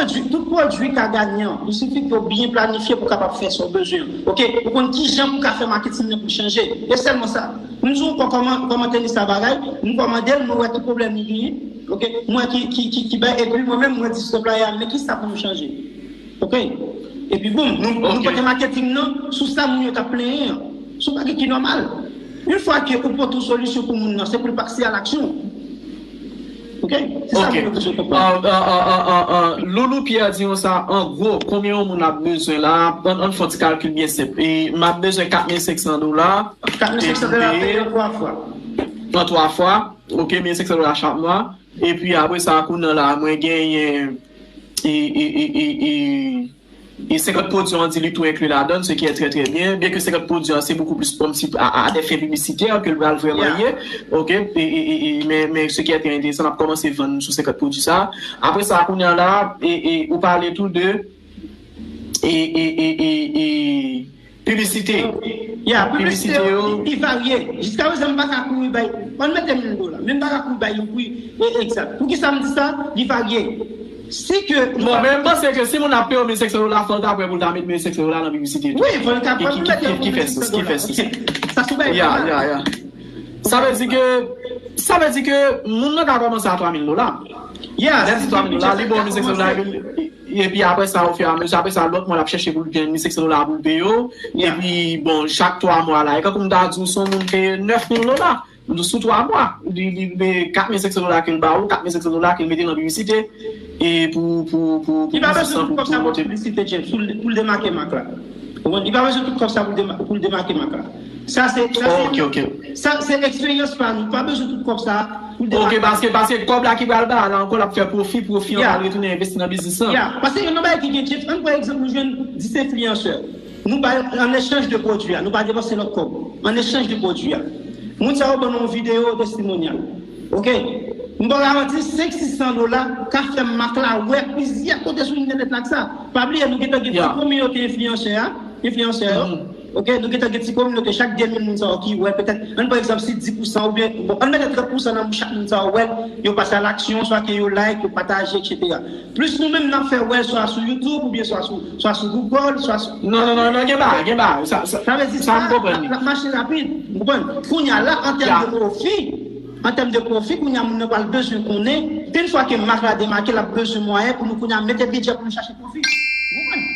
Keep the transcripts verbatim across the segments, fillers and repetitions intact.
pwodui, tout pwodui ka ganyan. Il suffit ke w byen planifye pou w kapab fè sa w bezwen an. Oke? Ou konn kijan pou w ka fè maketing nan pou l chanje. E sèlman sa. M di w kòman, kòman tenis la bagay, m kòmande l, mwen wè ki pwoblèm li genyen. Oke? Mwen ki, ki, ki, ki bay, epi mwen menm, mwen di stop la, e a, men kisa pou nou chanje? Oke? Epi boum, nou, nou pote maketing nan sou sa moun yo t ap plenyen an. Se yon bagay ki nòmal. Yon fwa ke ou pote yon solisyon pou moun nan, se pou l pase a laksyon. Oke? Se sa moun yo bezwen konprann. Loulou Pierre di nou sa, an gwo, konbyen yon moun ap bezwen la? Ann, ann fè yon ti kalkil byen senp. E, m ap bezwen kat mil senk san dola. Kat mil senk san dola peye an twa fwa. An twa fwa. Oke, mil senk san dola chak mwa. Epi apre sa, kounye a la, mwen genyen e, e, e, e, e, e senkant pwodui an di li tou enkli ladan l, ce qui est très, très bien. Byen ke senkant pwodui an, se bokou plis kòmsi a, a des fins publicitaires ke l pral vrèman ye. Oke? E, e, e, e, men, men ce qui est très intéressant, n ap kòmanse vann sou senkant pwodui sa. Apre sa, kounye a la, e, e, ou pale tou de e, e, e, e, e, piblisite. Ya, piblisite yo, li, li varye. Jiskaprezan, m pa ka kouri bay. Ann mete mil dola, men m pa ka kouri bay yon pri e, egzak. Poukisa m di sa? Li varye. Si ke. Bon, men m panse ke si moun ap peye w mil senk san dola, fò l ta prè pou l ta met mil senk san dola nan piblisite tou. Wi, fò l ta prè pou l mete yon mil senk san dola. Ki fè sans, ki fè sans. Sa sou bay. Ya, ya, ya. Sa vle di ke, sa vle di ke moun nan ka kòmanse a twa mil dola. Ya, lè di twa mil dola, li ba w mil senk san dola, epi, epi apre sa, ofiramezu, apre sa, lòt mwa, l ap chèche pou l jwenn mil senk san dola pou l peye w. Epi, bon, chak twa mwa la, e kankou m ta di w, se yon moun peye nèf mil dola sou twa mwa. Li, li peye kat mil senk san dola ke l ba w, kat mil senk san dola ke l mete nan piblisite. E pou, pou, pou, pou, li pa bezwen tout kòb sa pou piblisite, James, pou l, pou l demake mak la. Ou konprann? Li pa bezwen tout kòb sa pou l dema-, pou l demake mak la. Sa se, sa se, ok, ok, sa se eksperyans pa nou. Pa bezwen tout kòb sa pou l demake. Ok, paske, paske kòb la ki pral ba la ankò, l ap fè pwofi, pwofi an pral retounen envesti nan biznis lan. Ya, paske yon nan bagay ki gen, James, ann pran egzanp, nou jwenn dis enfliyansè. Nou bay an echanj de pwodui a, nou pa depanse lòt kòb. An echanj de pwodui a. Moun sa yo ban nou yon videyo testimonyal. Ok? M pa ka manti, senk, sis san dola ka fè mak la wè plizyè kote sou entènèt la ak sa. Pa bliye, nou gentan gen ti kominote enfliyansè a, enfliyansè yo. Ok, nou gentan gen ti kominote, chak de mil moun sa yo ki wè, petèt, ann pran egzanp, si dis pousan oubyen, bon, ann mete trant pousan nan chak moun sa yo wè, yo pase a laksyon, swa ke yo like, yo pataje, etsetera. Plis nou menm n ap fè wè swa sou YouTube oubyen swa sou, swa sou Google, swa sou. Non, non, non, non, gen bagay, gen bagay. Sa, sa, sa vle di sa, sa m konprann li. L ap mache rapid, ou konprann? Kounye a la, an tèm de pwofi, an tèm de pwofi, kounye a moun nan pral bezwen konnen, yon fwa ke mak la demake, l ap bezwen mwayen pou nou kounye a mete bidjè pou nou chache pwofi. Ou konprann?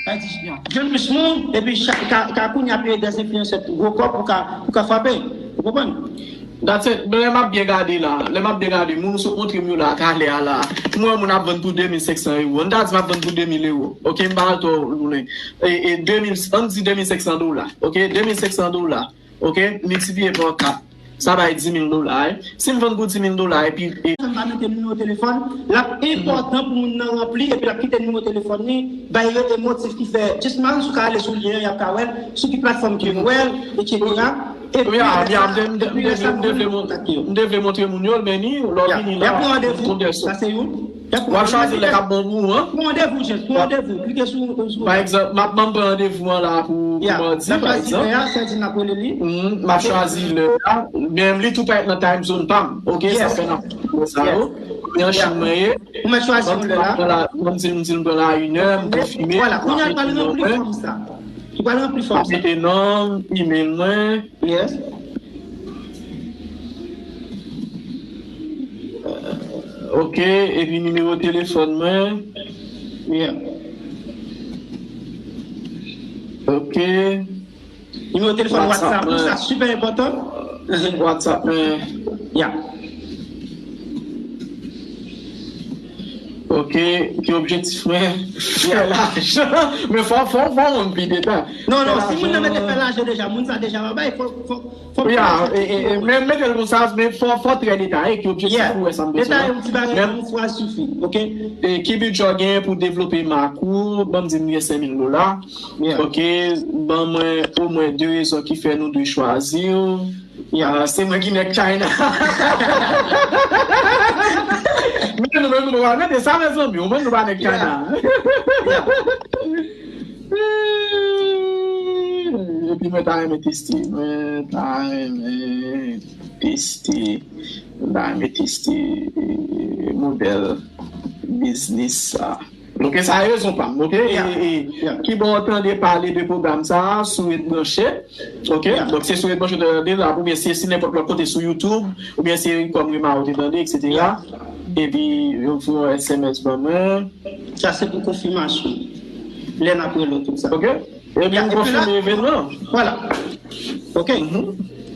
Sa vle di, jwenn plis moun, epi ka, ka kounye a peye dèz enfliyansè gwo kòb pou ka, pou ka frape. Ou konprann? That's it. Lè m ap byen gade la, lè m ap byen gade, moun ou sot montre m yo la, talè a la, m wè moun ap vann pou de mil senk san ewo. Ann ta di m ap vann pou de mil ewo. Ok, m pa al twò lwen. E, e de mil, ann di de mil senk san dola. Ok, de mil senk san dola. Ok, miltipliye pa kat. Sa bay dis mil dola, wi. Si m vann pou dis mil dola, epi, e, m pa mete nimewo telefòn, l ap enpòtan pou moun nan ranpli, epi l ap kite nimewo telefòn li, bay yo de motif ki fè, jis m pa konn si w ka ale sou lyen an, y ap ka wè l, sou ki platfòm ke yo wè l, etsetera. Epi, wi, a, byen, m te, m te, m te, m te vle mon-, m te vle montre moun yo l, men ni, lè w vini la, m konn de sou. Sa se youn. W ap chwazi lè k ap bon pou ou an. Pran randevou, James, pran randevou. Klike sou, sou. Pa egzanp, m ap, m ap pran randevou an la pou, pou madi, pa egzanp. Lè a, sa di n ap rele li. M ap chwazi lè a. Men li tou pa nan time zone pa m. Ok, sa fè n ap fè sa yo. Men an Chin mwen ye. Ou mèt chwazi yon lè la. Ban m di, m di m pran la inè, m konfime. Vwala, kounye a l pral ranpli fòm sa. Li pral ranpli fòm sa. M ap mete non, email mwen. Yes. Ok, epi nimewo telefòn mwen. Yeah. Ok. Nimewo telefòn WhatsApp mwen. WhatsApp, sa sipè enpòtan. WhatsApp mwen. Yeah. Ok, ki objektif mwen? Fè lajan. Men fò, fò, fò mwen pi detay. Non, non, si moun nan mete fè lajan deja, moun sa deja pa bay, fò, fò, fò. Ya, e, e, e, men mete l konsa, men fò, fò trè detaye, ki objektif ou wè sa m bezwen. Detaye yon ti bagay, yon fraz sifi, ok? E ki bidjè w genyen pou devlope mak ou? Ban m di m gen senk mil dola. Ok, ban mwen omwen de rezon ki fè nou dwe chwazi w. Ah, se mwen ki nèg China. Men nou menm nou pa nèg sa, mezanmi, ou menm nou pa nèg China. Epi mwen ta renmen teste, mwen ta renmen teste, mwen ta renmen teste, eh, modèl biznis sa. Ok, sa a rezon pa m, ok? E, e, ki bò w tande pale de pwogram sa a sou Ret Branche? Ok, donk se sou Ret Branche w tande la, oubyen se si nenpòt lòt kote sou YouTube, oubyen se kòm Rema ou te tande, et cetera. Epi yo voye yon S M S ban mwen. Sa se pou konfimasyon. Lè n ap rele tout sa. Ok. Epi nou konfime evènman. Vwala. Ok.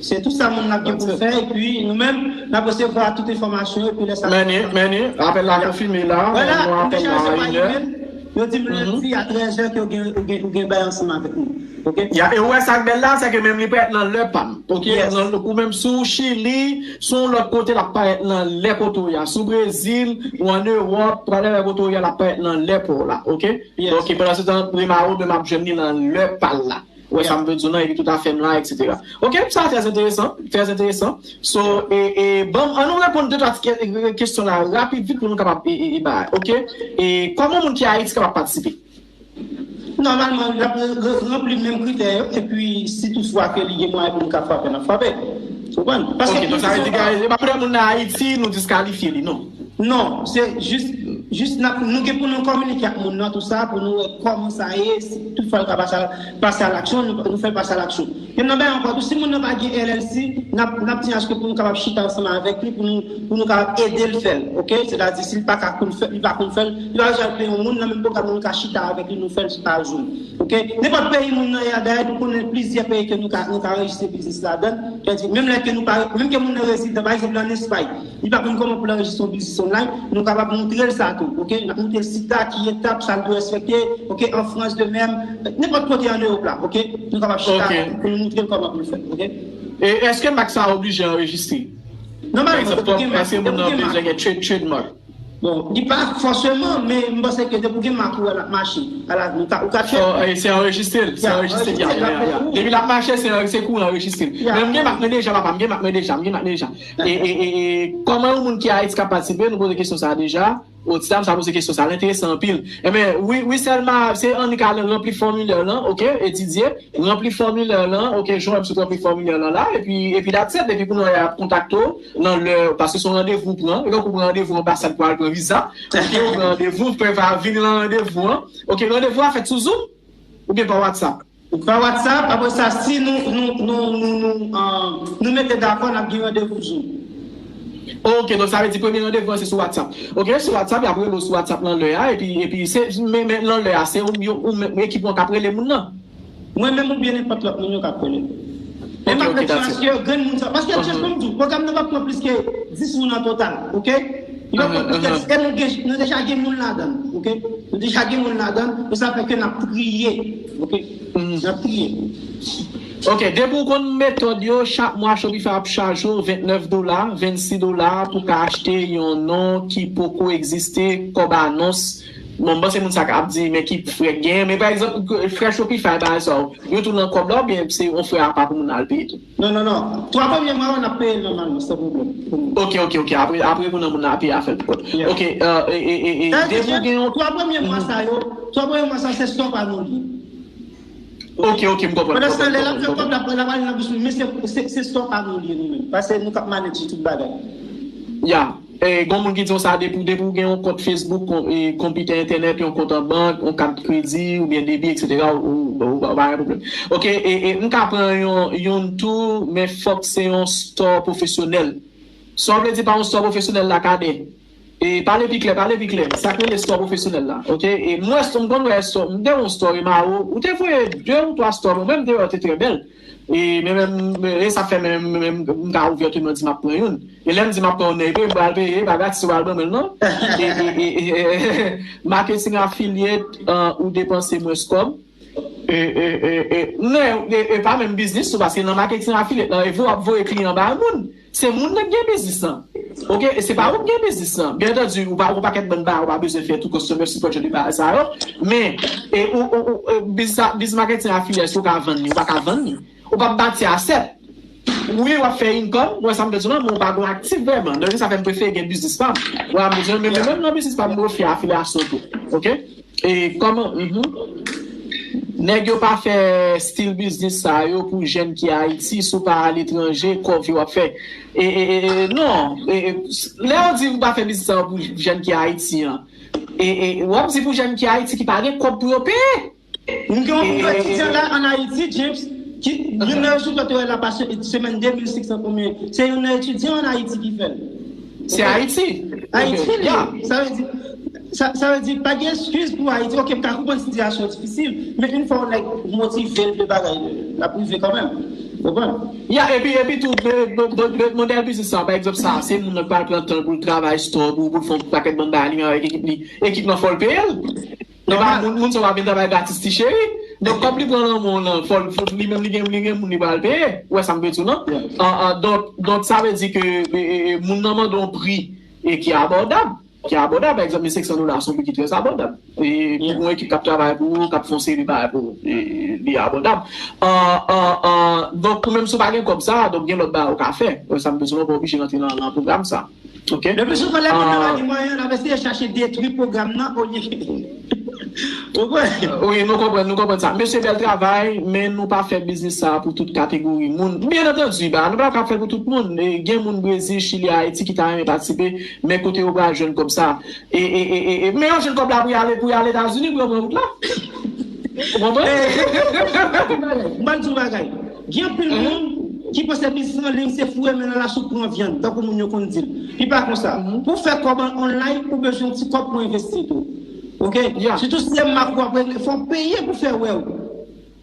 Se tout sa moun nan gen pou fè, epi nou menm, n ap resevwa tout enfòmasyon, epi lè sa. Meni, meni, apèl la konfime la. Vwala, nou apèl la a inè. Yo di m lendi a trèzè ke ou gen, ou gen, ou gen bay ansanm avèk nou. Ok? Ya, e ou wè sa k bèl la, se ke menm li prèt nan lè pa m. Ok? Nan, ou menm si w Chili, si w lòt kote, l ap parèt nan lè kote w ye a. Si w Brezil, ou ann Ewòp, whatever kote w ye a, l ap parèt nan lè pa w la. Ok? Donk, pandan se tan, Rema Road menm ap jwenn li nan lè pa l la. Ou wè sa m vle di w lan, epi tout afè nwa, et cetera. Ok, sa trè enteresan, trè enteresan. So, e, e, bon, ann nou reponn de twa ti ke- kesyon la rapid vit pou nou kapab, e, e, e, ba, ok? E, kòman moun ki Ayiti kapab patisipe? Nòmalman, l ap re- re- ranpli menm kritè yo, epi si toutfwa ke li gen mwayen pou nou ka frape, n ap frape. Ou konprann? Paske Ok, donk sa vle di ke, e pa pou lè moun nan Ayiti, nou diskalifye li, non? Non, se jis, jis n ap, nou gen pou nou kominike ak moun nan, tou sa, pou nou wè kòman sa ye, si toutfwa l ka pase a, pase a laksyon, nou, nou fè l pase a laksyon. Gen nan bagay ankò tou, si moun nan pa gen L L C, n ap, n ap di aske pou nou kapab chita ansanm avèk li, pou nou, pou nou kapab ede l fè l, ok? Sètadi, si l pa ka konn fè, li pa konn fè l, li pa bezwen al peye yon moun, nan menm pwogram nan, nou ka chita avèk li, nou fè l pa Zoom, ok? Nenpòt peyi moun nan ye a, dayè, nou konnen plizyè peyi ke nou ka, nou ka anrejistre biznis ladan l, sètadi, menm lè ke nou pa, menm ke moun nan rezidan, pa egzanp, ann Espay, li pa konn kòman pou l anrejistre yon biznis online, nou kapab montre l sa tou, ok? N ap montre l sita, ki etap, sa l dwe respekte, ok? An Frans de menm, nenpòt kote an Ewòp la, ok? Nou kapab chita pou nou montre l kòman pou l fè, ok? E èske mak sa a oblije anrejistre? Nòmalman, depi gen mak, èske moun nan bezwen gen trade, trademark? Bon, li pa fòseman, men m panse ke depi w gen mak ou wè l ap mache, ala, nou ka, ou ka trade. Se anrejistre l, se anrejistre l, ya, ya, ya. Depi l ap mache, se, se kou anrejistre l. Men m gen mak mwen deja, papa, m gen mak mwen deja, m gen mak mwen deja. E, e, e, e, kòman yon moun ki Ayiti ka patisipe? Nou poze kesyon sa a deja. Otis Adams a poze kesyon sa a, l enteresan anpil. Enben, wi, wi, Selma, se annik al ranpli fòmilè lan, ok, etidye, ranpli fòmilè lan, ok, jan w wè m sot ranpli fòmilè lan la, epi, epi that's it, epi kounye a y ap kontakte w nan lè, paske se yon randevou w pran, e tankou w pran randevou anbasad pou al pran viza, ok, ou pran randevou, w prepare vini nan randevou an, ok, randevou a fèt sou Zoom oubyen pa WhatsApp? Pa WhatsApp, apre sa, si nou, nou, nou, nou, nou, ah, nou mete dakò, n ap gen randevou Zoom. Ok, donk sa vle di premye randevou an se sou WhatsApp. Ok, sou WhatsApp, y ap rele w sou WhatsApp nan lè a, epi, epi se, men, men nan lè a, se ou, ou, ou, ekip ou an k ap rele moun nan. Mwen menm oubyen nenpòt lòt moun yo k ap rele. Men m ap mèt chans ke grenn moun sa, paske chans pou m di w, pwogram nan p ap pran plis ke dis moun an total, ok? Li p ap pran plis ke, e nou gen, nou deja gen moun ladan l, ok? Nou deja gen moun ladan l, e sa fè ke n ap triye, ok? N ap triye. Ok, depi w konn metòd yo, chak mwa Shopify ap chaje w vennèf dola, vennsis dola pou ka achte yon non ki poko egziste kòm anons. Bon, m panse moun sa k ap di, men ki frè k genyen. Men pa egzanp, frè Shopify, bagay sa yo, yo tou nan kòb la oubyen se yon frè apa pou moun al peye tou? Non, non, non. Twa premye mwa yo, n ap peye l nòmalman, san pwoblèm. Ok, ok, ok. Apre, apre moun nan, moun nan ap peye afè l pou kont. Ok, e, e, e, e, depi w gen yon. Twa premye mwa sa yo, twa premye mwa sa se stòk a nou li. Ok, ok, m konprann. Pandan se tan, lè l ap fè kòb la, l ap ale nan bouch li, men se, se, se stòk a nou li nou menm. Paske nou k ap manage tout bagay. Ya. E, gon moun ki di w sa, depi, depi w gen yon kont Facebook, kon, e, konpitè entènèt, yon kont an bank, yon kat kredi, oubyen debi, et cetera, ou, ou, ou, ou pa gen pwoblèm. Ok, e, e, m ka pran yon, youn tou, men fòk se yon store pwofesyonèl. Sa w vle di pa yon store pwofesyonèl la, Kadè? E, pale pi klè, pale pi klè. Sa k rele store pwofesyonèl la, ok? E, m wè store, m konn wè store, m te wè yon store, Emao, ou te voye de ou twa store, mwen menm te wè yo te trè bèl. E, men, men, men, e sa fè men, men, men, m ka ouvèteman di m ap pran youn. E lè m di m ap pran youn nan, epi m pral peye, e pa gratis yo pral ban mwen l non. E, e, e, e, e, marketing affiliate, e, ou depanse mwens kòb. E, e, e, e, non, e, e pa menm biznis ou, paske nan marketing affiliate lan, e vre w ap voye kliyan bay moun. Se moun nan k gen biznis lan. Ok, e se pa ou k gen biznis lan. Byen antandi, ou pa, ou pakèt bann bagay, ou pa bezwen fè tou customer support, jan de bagay sa yo. Men, e, ou, ou, ou, e, biznis, biznis marketing affiliate, èske ou ka vann li? Ou pa ka vann li. Ou p ap bati asset. Wi, w ap fè income, ou wè sa m vle di w lan, men ou pa gon aktif vrèman. Donk, sa fè m prefere gen biznis pa m. Ou wè sa m vle di w lan, men mwen menm nan biznis pa m, mwen fè afilyasyon tou. Ok? E kòman, mhm. Nèg yo pa fè stil biznis sa yo pou jèn ki Ayiti, si w pa aletranje, kòve w ap fè. E, e, e, e, non, e, e, lè yo di ou pa fè biznis sa yo pou jèn ki Ayiti an, E, e, w ap di pou jèn ki Ayiti ki pa gen kòb pou yo peye. Nou gen yon etidyan la ann Ayiti, James, ki youn nan rezilta te wè la pase semèn de mil senk san konbyen. Se youn nan etidyan ann Ayiti ki fè l. Se Ayiti. Ayiti li ye. Sa vle di, sa, sa vle di, pa gen eskiz pou Ayiti. Ok, m ka konprann sitiyasyon difisil, men yon fwa yon nèg motive l de bagay, l ap rive kanmenm. Konprann? Ya, epi, epi tou, de, de, de, de modèl biznis sa, pa egzanp sa, se moun nan k pral pran tan pou l travay store, pou, pou l fè yon pakèt bann bagay li menm avèk ekip li, ekip lan fò l peye l. Li pa moun, moun sa va vin travay gratis ti cheri. Donk, kòb li pran nan men w lan, fò l, fò li menm li gen, li gen moun li pral peye. Ou wè sa m vle di w lan? An, an, donk, donk, sa vle di ke, e, e, e, moun nan mande yon pri, e ki abòdab. Ki abòdab, pa egzanp, mil senk san dola se yon pri ki trè abòdab. E pou yon ekip k ap travay pou ou, k ap fè yon seri bagay pou ou, e, li abòdab. An, an, an, donk, ou menm si w pa gen kòb sa, donk gen lòt bagay ou ka fè. Ou wè sa m vle di w lan, ou pa oblije rantre nan, nan pwogram sa. Ok? Le pli souvan, lè moun nan pa gen mwayen, l ap eseye chache detwi pwogram nan olye. Ou konprann? Wi, nou konprann, nou konprann sa. Mesye, bèl travay, men nou pa fè biznis sa pou tout kategori moun. Byen antandi, ba, nou pa ka fè pou tout moun. E, gen moun Brezil, Chili, Ayiti ki ta renmen patisipe, men kote yo pral jwenn kòb sa? E, e, e, e, e, men yo jwenn kòb la pou y ale, pou y ale Etazini, pou yo pran wout la. Ou konprann? M pral di w bagay. Gen anpil moun ki panse biznis an liy se foure men nan lasoup pran vyann, tankou moun yo konn di l. Li pa konsa. Pou fè kòb an online, ou bezwen yon ti kòb pou envesti tou. Ok? Sitou si se mak w ap regle, fò w peye pou fè wè w.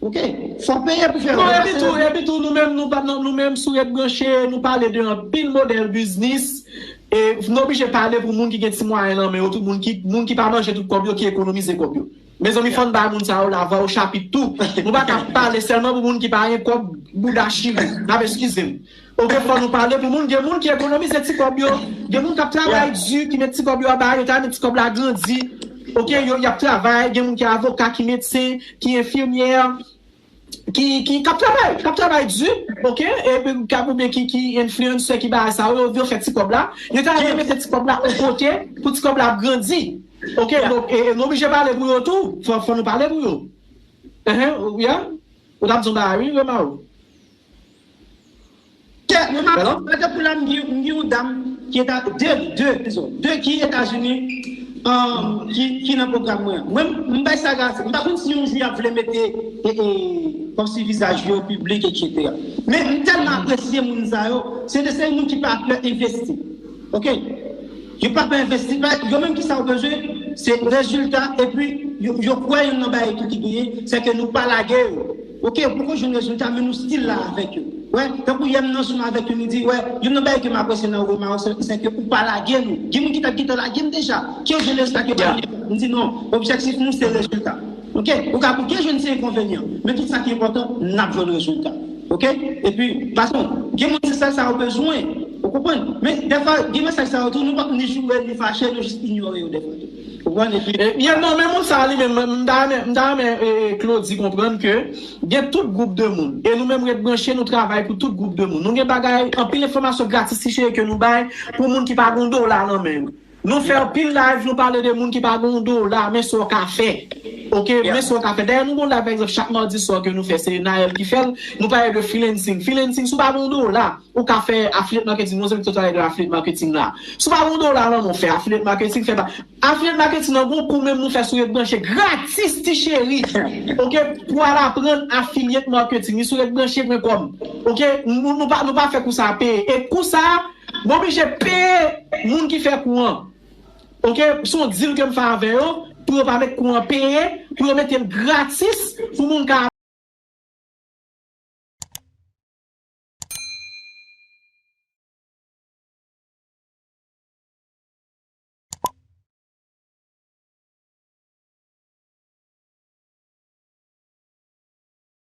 Ok? Fò w peye pou fè wè w. Non, epi tou, epi tou, nou menm, nou pa, nou, nou menm, sou Ret Branche, nou pale de anpil modèl biznis. E nou oblije pale pou moun ki gen ti mwayen nan men yo, tout moun ki, moun ki pa manje tout kòb yo, ki ekonomize kòb yo. Mezanmi, fò n bay moun sa yo lavwa o chapit tou. Nou pa ka pale sèlman pou moun ki pa gen kòb bouda chire. N ap eskize m. Ok, fò nou pale pou moun, gen moun ki ekonomize ti kòb yo, gen moun k ap travay di, ki met ti kòb yo anba, yo ta met ti kòb la grandi. Ok, yo, y ap travay, gen moun ki avoka, ki medsen, ki enfimyè, ki, ki, k ap travay, k ap travay di, ok, epi k ap oubyen ki, ki influencer, ki bagay sa yo, yo fè ti kòb la, yo ta renmen mete ti kòb la yon kote pou ti kòb la ap grandi. Ok, donk, e, e, nou oblije pale pou yo tou, fò, fò nou pale pou yo. Ehe, ya, ou t ap di yon bagay, wi, Rema, wi. Kè, mwen, mwen, mwen, depi la, m gen, m gen yon dam ki eta-, de, de, dizon, de ki Etazini, um, ki, ki nan pwogram mwen. Mwen, m bay sa gratis. M pa konn si yon jou y ap vle mete, e, e, kòmsi vizaj yo piblik, etsetera. Men m tèlman apresye moun sa yo, se de seri moun ki pa pè envesti. Ok? Yo pa pè envesti, pa, yo menm ki sa yo bezwen, se rezilta, epi yo, yo kwè youn nan bagay tou ki genyen, se ke nou pa lage yo. Ok, yo poko jwenn rezilta, men nou still la avèk yo. Wè, tankou yè m nan sou m avèk yo, nou di, wè, youn nan bagay ke m apresye nan Roma yo, se, se ke ou pa lage nou. Gen moun ki t ap gentan lage m deja. Ke yo jwenn rezilta ke pa m di non, objektif nou se rezilta. Ok, ou ka gen jwenn se enkonvenyan, men tout sa ki enpòtan, n ap jwenn rezilta. Ok? Epi, paske gen moun se sèl sa yo bezwen. Ou konprann? Men dèfwa, gen mesaj sa yo tou, nou p ap ni joure, ni fache, nou jis inyore yo dèfwa tou. Ou konprann? Epi, e, yeah, non, men moun sa li menm, m ta renmen, m ta renmen, e, e, Claudy konprann ke gen tout gwoup de moun. E nou menm Ret Branche, nou travay pou tout gwoup de moun. Nou gen bagay, anpil enfòmasyon gratis ti cheri ke nou bay pou moun ki pa gen yon dola nan men yo. Nou fè anpil live, nou pale de moun ki pa gen yon dola, men sa w ka fè. Ok, men sa w ka fè. Dayè, nou gen yon live, pa egzanp, chak madi swa ke nou fè, se Naël ki fè l. Nou pale de freelancing. Freelancing, si w pa gen yon dola, ou ka fè affiliate marketing. Yon zanmi ki te pale de affiliate marketing la. Si w pa gen yon dola nan men w, fè affiliate marketing, fè pa. Affiliate marketing nan gon kou menm nou fè sou Ret Branche gratis, ti cheri. Ok, pou al aprann affiliate marketing. Li sou ret branche pwen kòm. Ok, nou, nou pa, nou pa fè kou sa peye. E kou sa, m oblije peye moun ki fè kou an. Ok, se yon deal ke m fè avè yo, pou yo pa met kou an peye, pou yo mete l gratis, pou moun ka